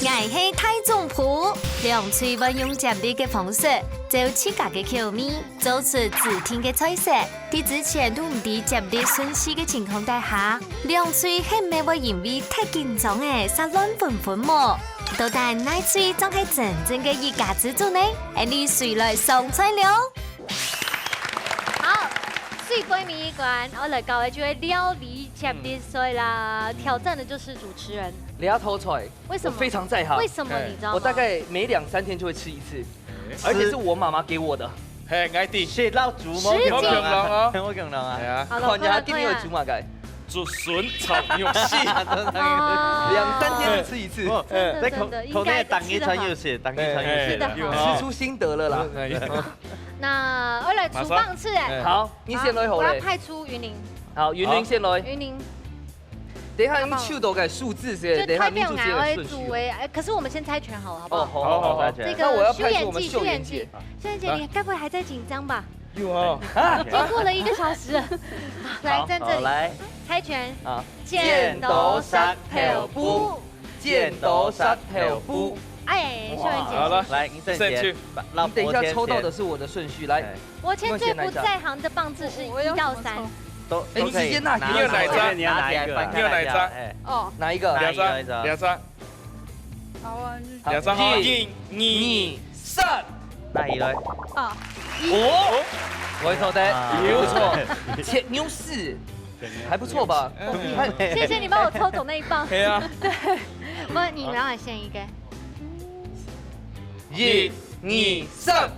𠊎係大總鋪，兩隊會用接力个方式，照自家个口味，做出指定个菜色。在之前都毋知接力順序个情況底下，兩隊係毋係會因為忒緊張而煞亂紛紛無？到底哪隊正係真正个一家之煮呢？恁樣隨來上菜了。好，最背尾一關，𠊎來教个就係料理接力賽啦。挑戰的就是主持人。這道菜，為什麼？我非常在行。為什麼你知道嗎？我大概每兩三天就會吃一次，而且是我媽媽給我的。嘿，𠊎知。食老祖，食節。無共人啊，無共人啊。哎呀。好了，看一下今日有煮麼个。快了，快了。竹筍炒肉絲。哦。兩三天就吃一次。哦，真的，真的，這可，可能當日餐又是，應該是吃得好。當日餐又是啦。哎，哎，有哦。吃出心得了啦。哎。那我來煮飯食哎。馬上。哎。好，你先來好了。好，我要派出雲林。好，雲林先來。好。雲林。等一下，你手到个數字是，就等一下民主先來順序。派表啊，我來煮哎，哎，可是我們先猜拳好了，好不好？哦，好，好，好，好。猜拳。這個那我要派出我們秀妍姐。秀妍姐，秀妍姐，你該不會還在緊張吧？有哦。啊？已經過了一個小時了。來，好，站這裡。好，來。猜拳。啊。剪刀石頭布。 剪刀石頭布。哎，秀妍姐，好了，來，你先剪。先去。你等一下抽到的是我的順序，來。哎。我現在最不在行的棒子是一到三。都，哎，你直接拿給我。都可以。你有哪一張？拿起來，你有哪一張？翻開來一下，哎。哦。哪一個？拿一個，這張，拿一個。這張。好啊，你。好，這張，一、二、三。拿起來。啊，一。哦，我也抽到，啊。不錯，切牛屎。 還不錯吧？嗯。還謝謝你幫我抽走那一棒。對啊。對，不，你讓我選一個。一、二、三。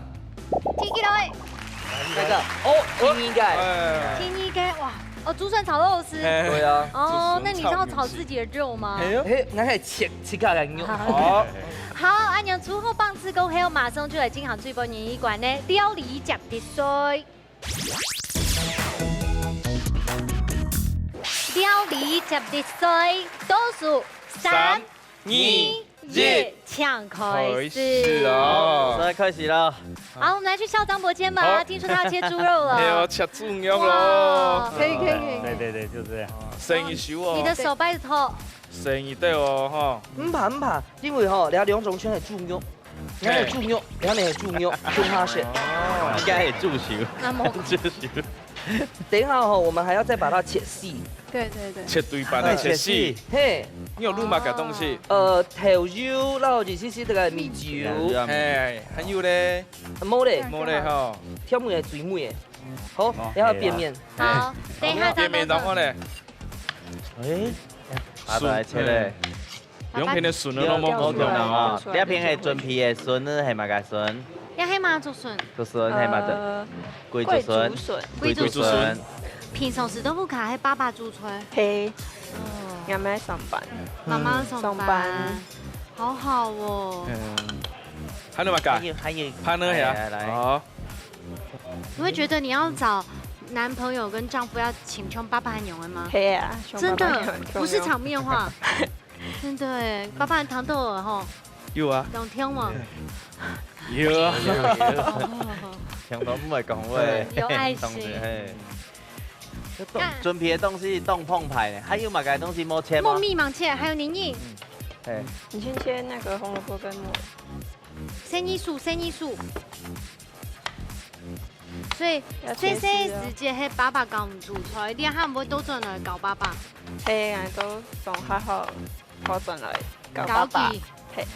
提起來。那個，哦，第二個。哎。第二個，哇，哦，竹筍炒肉絲。哎。對啊。哦，竹筍炒肉絲。那你是要炒自己的肉嗎？哎喲。哎，那還切，切開來牛。好。好，恁樣煮好棒子過後，馬上就來進行最尾一關个料理接力賽。 料理接力賽，倒數三、三、二、二、一，請開始。開始啊。好，現在開始了。好，我們來去校長伯間吧，好。聽說他要切豬肉了。哎喲，切豬肉咯。哇。可以，可以，可以。對，對，對，就這樣。生意手哦。你的手拜託。生意對哦，哈。毋怕，毋怕，因為吼，這兩種全係豬肉。 你還有豬肉，你還有豬肉，豬下血。哦。應該係豬手。啊，無。豬手。等一下吼，我們還要再把它切細。對，對，對。切對半啊，哎，切細。切細。嘿。你有摎麼个東西？呃，豆油，然後一些些這個米酒。米酒啊。哎，還有咧？無咧。無咧吼。挑尾个，最尾个。好，哦，然後扁麵。哎呀。好，等一下再慢慢。扁麵，然後咧？哎，拿來切咧。嗯。 兩片个筍仔攏無共樣啊。這片係準備个筍仔，係麼个筍？這係麻竹筍。竹筍係麼个筍？呃，桂竹筍。桂竹筍。桂竹筍。平常時都毋敢，係爸爸煮出來。係。哦。阿姆上班。媽媽上班。上班。好好哦。嗯。還有麼个？還有，還有。還有呀。來，來。好。你會覺得你要找男朋友跟丈夫要請求爸爸娘的嗎？係啊，真的，請爸爸娘，不是場面話。 真的耶，爸爸聽著了吼。有啊。有聽無？有啊。哦。聽著毋會講話。有愛心。同學，嘿。準備个東西當豐沛呢，還有麼个東西無切無？莫密忙切，還有你你。嗯。嘿。你先切那個紅蘿蔔跟木耳。生意素，生意素。所以細細時節係爸爸教毋煮菜，你還會倒轉來教爸爸？係，𠊎都從學校跑轉來教爸爸。教佢。係。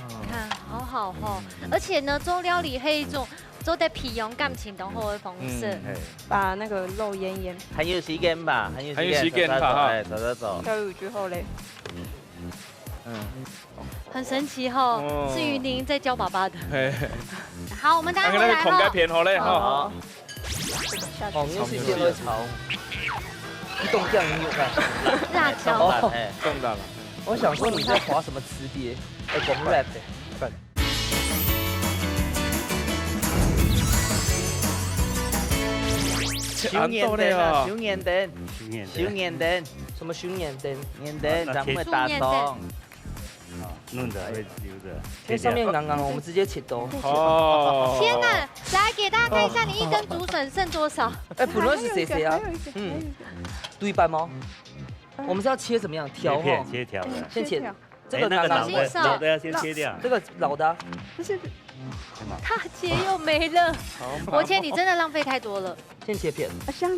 你看，好好吼。而且呢，做料理係一種做得培養感情當好个方式。嗯，係。把那個肉醃醃。還有時間吧，還有時間，還有時間吧，哈。哎，走走走。教育之後嘞。 嗯。很神奇吼，哦。是雲林在教爸爸的。嘿。好，我們大家回來吼。啊，那個孔蓋片好嘞，吼。好。哦，你是先喝茶哦。你懂这样音乐吗？辣椒。哦，懂了啦。我想说你在滑什么词典？哎，讲rap的。 手鈿燈啊，手鈿燈，手鈿燈，手鈿燈，什么手鈿燈？鈿燈，咱们会打洞。弄得会溜的。因为上面刚刚我们直接切刀。哦。天哪，来给大家看一下你一根竹笋剩多少。哎，本来是谁谁啊？还有一个，还有一个，嗯，还有一个。对半吗？我们是要切怎么样？条哈。切片，切条的。先切。哎，这个刚刚那个老的，老的要先切掉。这个老的啊。不是，大姐又没了。国谦，你真的浪费太多了。先切片。啊，像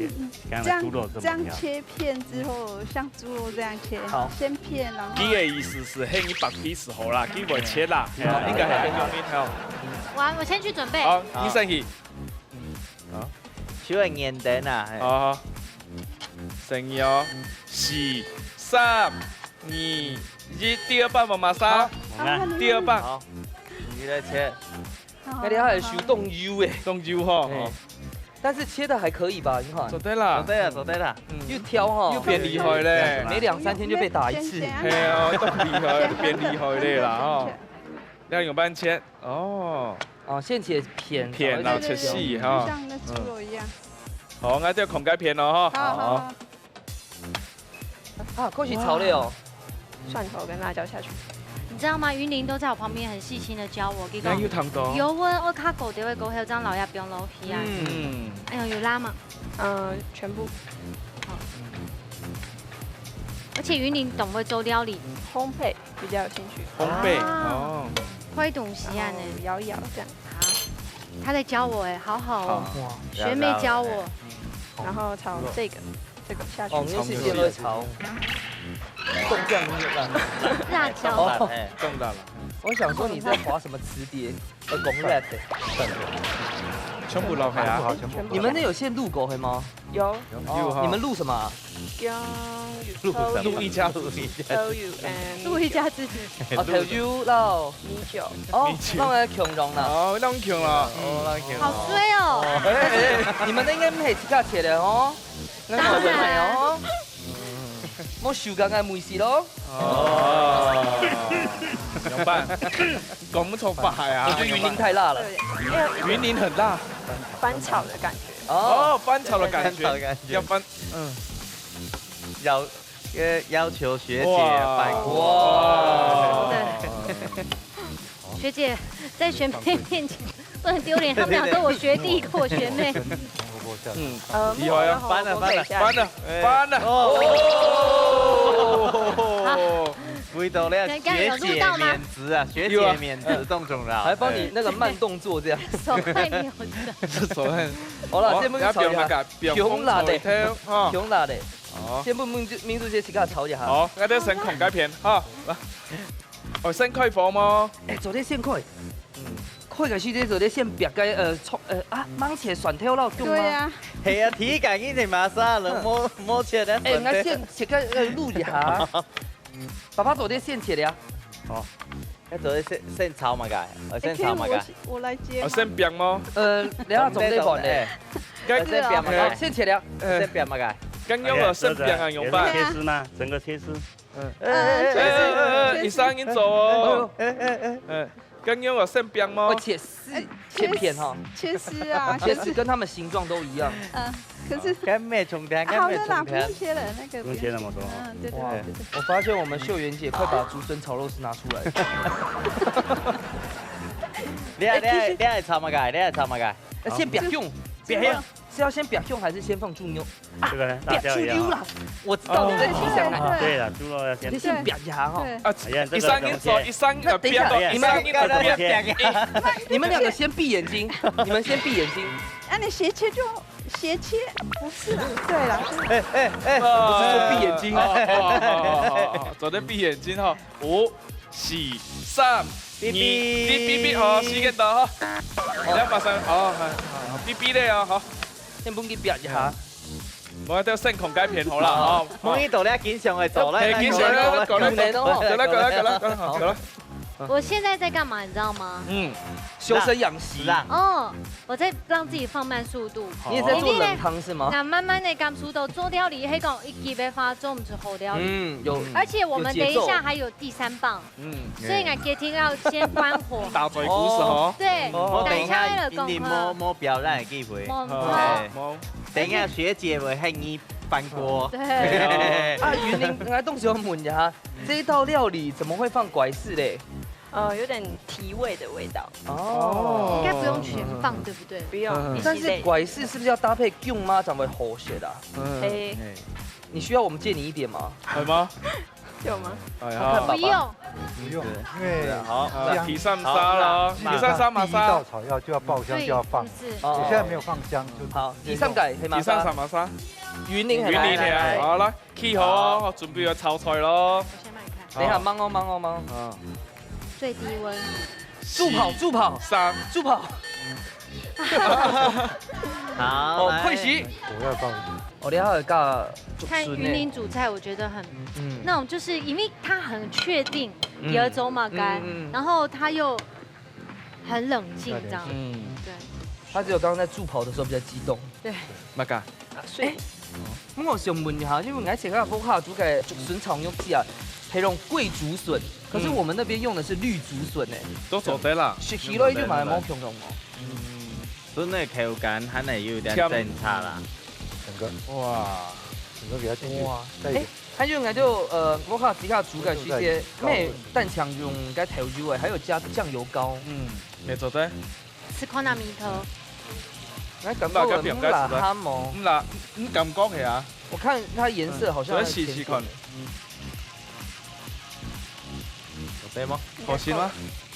这样，这样切片之后，像猪肉这样切，好。先片，然后佢个意思是，嘿，你白皮是好啦，佢會切啦，应该系咁样个吼。我我先去准备。好，你先去。好，手个鈿灯啊，嘿。好，好。先要四、三、二、一，第二棒妈妈杀。好，好，第二棒。好，你来切。 那你还有手动油诶。动油吼。哎，但是切的还可以吧？你看。做得啦。做得啦，做得啦。嗯。又挑哈。又变厉害嘞。每两三天就被打一次。嘿啊，都厉害，变厉害嘞啦，吼。要用半切，哦。哦，现切片，片，然后切细，哈。像那猪肉一样。好，那就孔盖片了，哈。好，好，好。 啊，恭喜炒了哦。蒜头跟辣椒下去。你知道吗？云林都在我旁边很细心的教我，给我那有烫到。油温，我卡狗的会狗，还有这样老鸭不用捞皮啊。嗯。哎呦，有辣吗？嗯，全部。好。而且云林懂会做料理。烘焙比较有兴趣。烘焙，啊。哦。会东西啊呢。然后摇一摇这样。好，他在教我哎，好好哦。好。哇。学妹教我。然后炒这个。 这个下去。哦，你是先喝炒。冻酱面啊。辣椒。哦，哎，冻到了。我想说你在滑什么词典？呃，讲rap的。全部捞开啊。全部好，全部好。你们那有现录过黑吗？有。有哈。你们录什么啊？用录什么？录一家，录一家。 So you and 录一下自己。哦，头油咯。米酒。哦，让人穷融了。哦，让穷了。哦，让穷融。好衰哦。哎哎，你们那应该没自家切的哦。那我买哦。莫修刚刚没事咯。哦，怎么办？讲不出话呀。我觉得云林太辣了。云林很辣。翻炒的感觉。哦，哦，翻炒的感觉。翻炒的感觉要翻，嗯，要呃要求学姐哇翻锅。哇。对，学姐在学妹面前不能丢脸，他们俩都我学弟跟我学妹。嗯，呃，厉害啊木耳和翻了火锅可以下去翻了翻了翻了。哦，哦，味道咧，刚刚有学姐录到吗面子啊，学姐面子动重了。还帮你那个慢动作这样。手快扭着。这手很好了，哦这不是吵架要表那，个表熊辣的，头哈。熊辣的。哦，先不民族民族节自家吵一下。好，我哋先看该片哈。来，哦，先开火么？哎，昨天先开。开个时间昨天先别个呃冲呃啊，芒切蒜头咯，对吗？对呀，系啊，睇緊呢條馬莎，你冇冇切得哎，我先切个呃录一下。爸爸昨天先切的呀。那昨天先先炒嘛个，呃先炒嘛个。我来接哦，先表么？呃，然后总得管的。哎，刚先表嘛好，个，先切了。哎先表嘛个。刚刚有先表啊，用饭。也是切丝呢，整个切丝。哎哎哎，一上一走哦。哎，刚刚有先表吗我？切丝，切片哈，切丝啊，切丝跟它们形状都一样。嗯，可是跟咩重点，跟好的啦，咩重点不用。切了，那个不用切那么多。嗯，对对哇对对对。我发现我们秀媛姐快把竹笋炒肉丝拿出来。你系你系你系炒嘛个，你系炒嘛个。呃先表用，表用是要先表用还是先放猪肉？这个呢，辣椒一样啊。表猪肉啦，我知道你在提醒啊。对了，猪肉要先你。先表一下哈。对，啊，哎呀，这个一上一走，怎么切？一上一那等一下表，你们一上一表。怎么切？你们两个先闭眼睛，你们先闭眼睛。那你斜切就斜切，不是啦，对啦，对啦。哎哎哎，不是说闭眼睛。好好好好好，昨天闭眼睛哈。五、四、三、二，哔哔哔哔哔，好，时间到哈。两百三，好，好，好，哔哔咧啊，好。先分佢别一下。我要先空该片好了哈。每一道咧经常会做咧，嘿，经常咧，过来，过来，过来，过来，好，过来。我现在在干嘛，你知道吗？嗯，修身养息。让哦，我在让自己放慢速度。你也在做冷汤是吗？那慢慢的感受到做料理，迄个一级的话，做唔出好料理。嗯，有。而且我们等一下还有第三棒，嗯，所以俺决定要先关火。打嘴鼓是吼。对，哦等一下还有你摸功课。摸表演的机会。摸哦摸。等一下学姐会喊你翻锅。对，啊，云林，我东西要问一下，这一道料理怎么会放拐柿嘞？呃，有点提味的味道。哦应该不用全放，对不对？不用，嗯，但是拐柿是不是要搭配姜妈才会好吃的啊？哎，你需要我们借你一点吗？好吗？有吗？哎好看吧呀，不用，不用，因为好，香第三杀了，第三杀马上第一道。草药就要爆香对，就要放不。是。哦我现在没有放香，就好，第三个，黑马第三杀马上，云林很云林的，来来来，好来，起火哦，准备要炒菜咯。我先帮你看，等一下，忙哦忙哦忙哦，啊，最低温。助跑助跑三，助跑。好，哦，来快洗。我要放。哦，你还有个看云林煮菜，我觉得很嗯那种，就是因为它很确定嗯有走马干嗯嗯，然后它又很冷静，这样。嗯，对，他只有刚刚在助跑的时候比较激动。对，那个，哎，我想问一下，因为我食个屋下煮个竹筍炒肉絲啊，係用桂竹笋，可是我们那边用的是绿竹笋呢，都做得啦。食起来就蛮冇共樣哦。所以那口感还能有点甜增差啦。整个哇，整个给它进去，哇，再一点。还有应该就呃，我看自家煮个是些咩蛋黄用个豆油哎，还有加酱油膏，嗯，没做得，吃看那米头，来感觉很辣ham哦。嗯啦，你感觉系啊？我看它颜色好像来试试看，有对吗？好吃吗？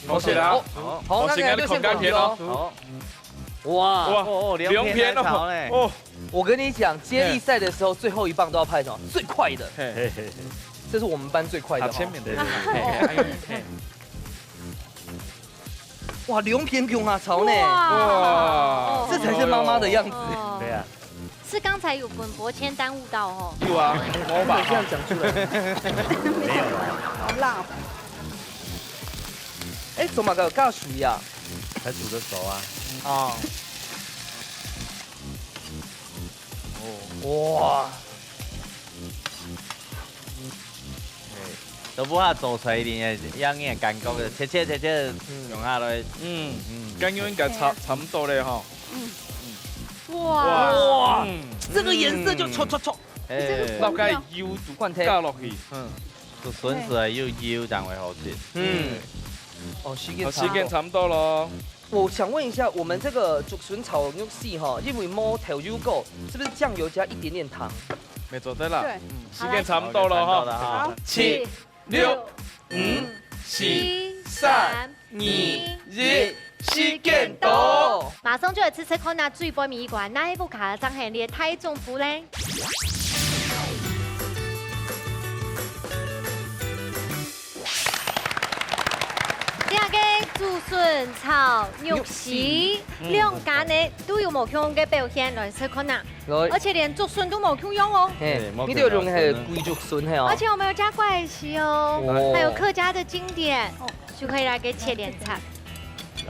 好好吃啦。哦，好，那个就先不用。好，哇，哇，哦，两片哦，嘞。哦，我跟你讲，接力赛的时候最后一棒都要派什么？最快的，嘿，这是我们班最快的哦。他前面的，哇，两片姜啊炒呢，哇，这才是妈妈的样子。哦对啊，是刚才有分伯谦耽误到哦。有啊，我你怎么这样讲出来？没有啦，好辣。哎，怎么个加水啊？才煮得熟啊。啊，哇，都不怕做出来一点样的感觉的，切切切切，用下来。嗯，感觉应该差差不多嘞哈。哇，哇，这个颜色就戳戳戳。哎，那个油都换汤加落去，嗯，个笋子又油，当然好吃。嗯，哦，时间好，时间差不多咯。我想问一下，我们这个竹笋炒肉丝哈，因为冇调油过，是不是酱油加一点点糖？没做得啦。对嗯，时间差不多了哈。好，七、六、五、四、三、二、一，时间到。马上就来吃吃看那最背尾一关，哪一部卡张系列太中福嘞？这个竹笋炒肉丝，两家呢都有无共个表现，来吃看呐。来，而且连竹笋都无共样哦。嘿对，冇你就用个桂竹笋嘿哦。而且我们有加怪喜哦，哦还有客家的经典，就可以来给切点菜。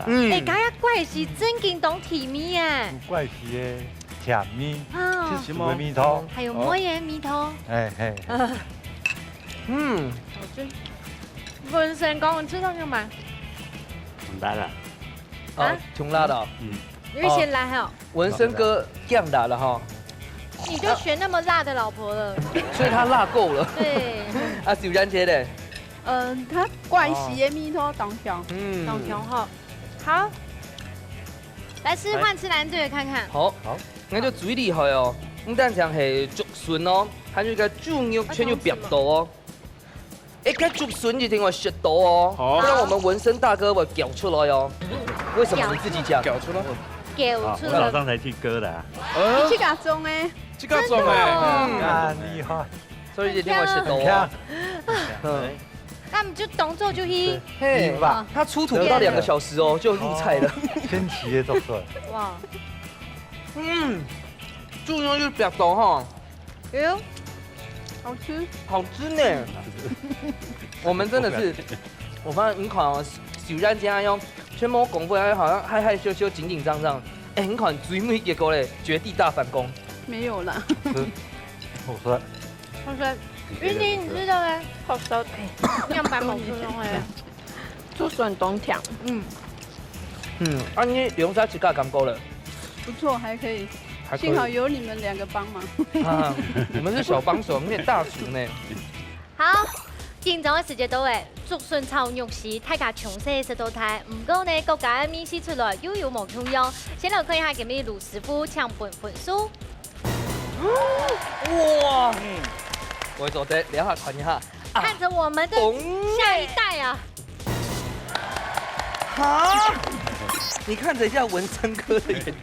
嗯哎，刚刚怪喜真经当甜蜜耶，有怪喜的甜味，啊，是什么味道？还有梅的蜜桃，哎嘿，嗯，我就本身刚刚吃上去嘛，很辣了。哦，挺辣的哦。有一些辣哈。文森哥降辣了哈，你都选那么辣的老婆了，所以他辣够了。对，啊，小然姐嘞，嗯，佢怪喜个味道当香，嗯，当香哈。好，来吃换吃蓝队的看看。好，好，那就最厉害哦。不但讲系竹笋哦，还有一个猪肉全有表到哦。哎，该竹笋一定要食到哦，好不然我们文森大哥会叫出来哦。为什么你自己讲？搞出来。狗出來。好，我早上才去割的啊。呃，你去家種欸？去家種欸。真的哦。嗯。啊，厲害。所以一定會食到啊。很強。嗯。那你就當做就去。嘿，哇。它出土不到兩個小時哦，就立菜了。哦，新奇的做出來。哇。嗯，豬肉又比較多哈。哎呦，好吃。好吃呢。我們真的是，我發現你看哦，雖然這樣用，全部功夫好像害害羞羞、緊緊張張。哎，你看最尾結果嘞，絕地大反攻。沒有啦。好吃。好吃。好吃。你覺得好吃？雲林，你知道嗎？好吃。哎，樣板冇出來。 竹筍當甜。嗯。嗯，啊，你兩儕自家感覺咧？不錯，還可以。還可以。幸好有你們兩個幫忙。啊，我們是小幫手，我們也大廚呢。好，緊張个時節到咧，竹筍炒肉絲，大家從細食到大。毋過呢，各家个味緒出來又有無共樣。先來看一下今日盧師傅請分分數。哇，嗯，我做得了下看一下。 看著我們的下一代啊。哈？你看著一下文森哥的眼睛。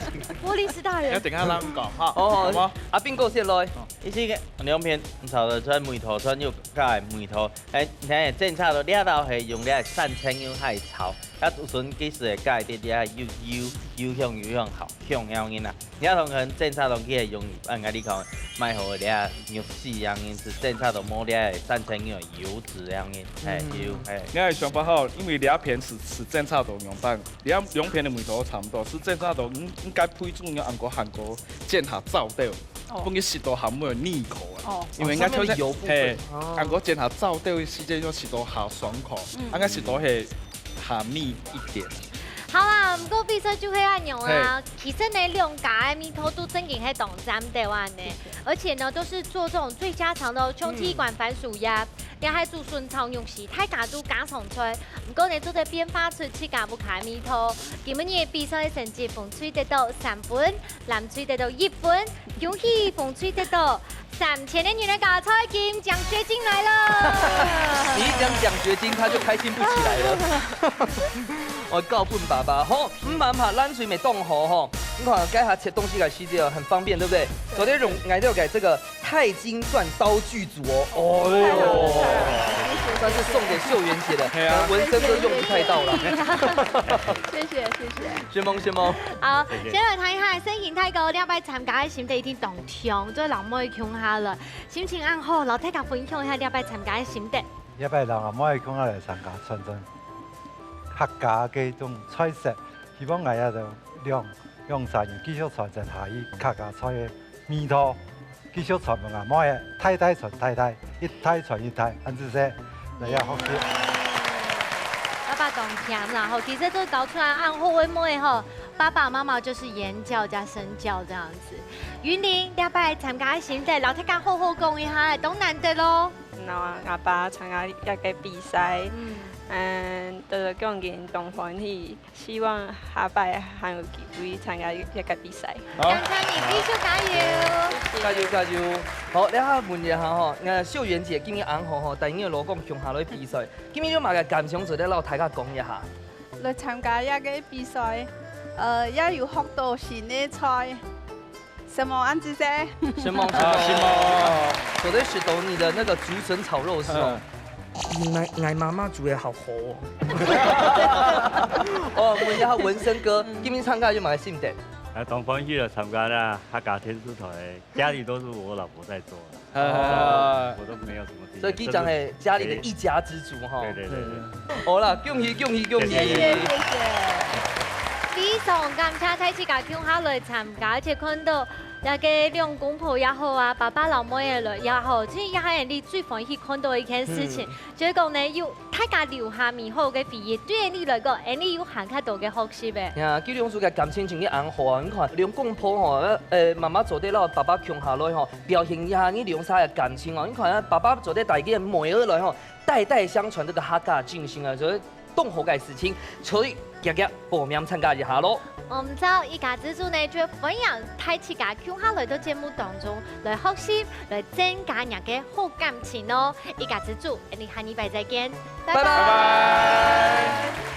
波利斯大人。要等下讓他們講哈，哦，好嗎？阿斌哥先來。哦，其實兩片炒得出味道，出有个味道。哎，你看，正炒到這道係用這个三層肉下去炒，啊，竹筍其實會加一點點油，油，油香，油香好。 香樣个啊。你看同人正常同佢个用，啊，𠊎你講，買好个這肉絲樣个，是正常都無這三層肉油脂樣个，哎，嗯。油，哎。𠊎个想法吼，因為這片係，係正常都樣般，這兩片个味道差毋多，係正常都應，應該配種个韓國，韓國煎下燥豆，哦。分佢食到下尾膩口啊。哦。因為應該就係，哦，上面有部分。嘿，哦。韓國煎下燥豆个時間要食到下爽口，嗯。啊，𠊎食到係下膩一點。 好啦，毋過比賽就係恁樣啊。嘿。其實呢，兩家个味道都正經係當讚个恁呢。謝謝。而且呢，都是做這種最家常的哦，像鐵管番薯葉，嗯。也還有竹筍炒肉絲，大家都家常菜。毋過呢，做得變化出自家屋下个味道。今晡日比賽成績，紅隊得到三分，藍隊得到一分。恭喜紅隊得到 三千个銀个加菜金獎學金來了。你一講獎學金，他就開心不起來了。我告訴爸爸，吼，毋怕怕，藍隊乜當好吼。你看，該下切東西个時節很方便，對不對？昨天用來了解這個鈦金鑽刀具組哦。哦喲，算是送給秀媛姐的，對啊。可能文森哥用不太到了。謝謝，謝謝。承蒙，承蒙。好，謝謝。先來談一下，森興大哥，你這擺參加个心得一定當 強，做老妹共下來，心情恁好，摎大家分享一下這擺參加个心得。這擺摎阿妹共下來參加，傳承客家个種菜色，希望𠊎也就兩，兩三年繼續傳承下去客家菜个味道，繼續傳分阿妹个，代代傳代代，一代傳一代，恁仔細，來也學習。爸爸當甜啦吼，其實都搞出來恁好个妹吼，爸爸媽媽就是言教加身教這樣子。 雲林，這擺參加个心得，摎大家好好講一下，當難得咯。然後阿爸參加這個比賽，嗯。嗯，得到獎金當歡喜，希望下擺還有機會參加這個比賽。好。感謝你，繼續加油。加油，加油。好，這下問一下吼，呃，秀媛姐今日恁好吼，帶你个老公共下來比賽，今日有麼个感想做得摎大家講一下？來參加這個比賽，呃，也有學到新个菜。 承蒙恁仔細。承蒙，承蒙。啊，承蒙。昨天食到你的那個竹筍炒肉絲哦。嗯。𠊎，𠊎媽媽煮个好好哦。哦，問一下文森哥，嗯。今日參加有麼个心得？啊，當歡喜了，參加了客家電視台，家裡都是我老婆在做的。 啊。我都沒有什麼別的，所以基本上係家裡个一家之煮吼。對，對，對，對。嗯。好啦，恭喜，恭喜，恭喜！謝謝，謝謝。非常感謝大自家共下來參加，而且看到這個兩公婆也好啊，爸爸摎妹仔來也好，其實也係𠊎最歡喜看到个一件事情。嗯。就係講呢，有大家留下美好个回憶，對𠊎來講，𠊎有還較多个學習个。呀，佢兩儕个感情真个恁好啊！你看，兩公婆吼，呃，媽媽做得摎爸爸共下來吼， 表現一下你兩儕个感情哦。你看啊，爸爸做得帶个妹仔來吼，代代相傳這個客家精神啊，所以當好个事情，所以遽遽報名參加一下咯。我們知道一家之煮呢，就歡迎大自家共下來到節目當中來學習，來增加若个好感情哦。一家之煮，𠊎等下禮拜再見，拜拜。拜拜。